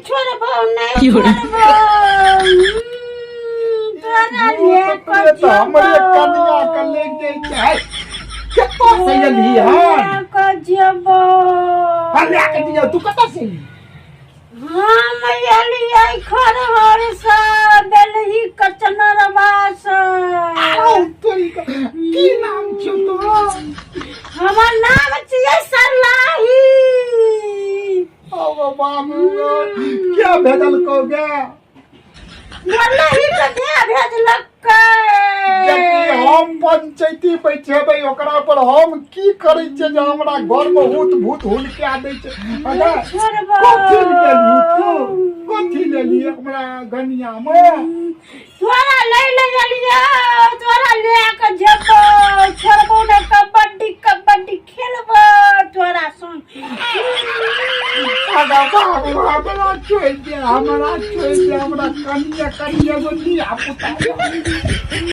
छोड़बो नहि छोड़बो। तोरा ले कऽ तऽ हमरे कनिया के ले जाइ छै। कतऽ से एलही हन? कऽ जेबो। हँ, लए कऽ दियौ। तू कतऽ से एलही? हम एलियै खरहर सँ, बेलही कचनरवा सँ। आउ तोरी के, की नाम छियौ तोहर? हमर नाम छियै सरलाही। ओ बाबू, क्या भेजलकौ गे? बेलही के धे भेजलकै। जबकि हम पंचायती बैठेबै ओकरा पर, हम की करै छियै जे हमरा घर में भूत भूत हुलका दै छै? अरे, छोड़बो। कथी लेलही तू? कथी लेलही हमरा गनिया में? तोरा लै ले गेलियो, तोरा ले के जेबो, छोड़बो ने। कबड्डी कबड्डी खेलबो तोरा संग। अरे बाबू, हमरा छोड़ि दे, हमरा छोड़ि दे। हमरा कनिया कनिया एगो धिया पुता।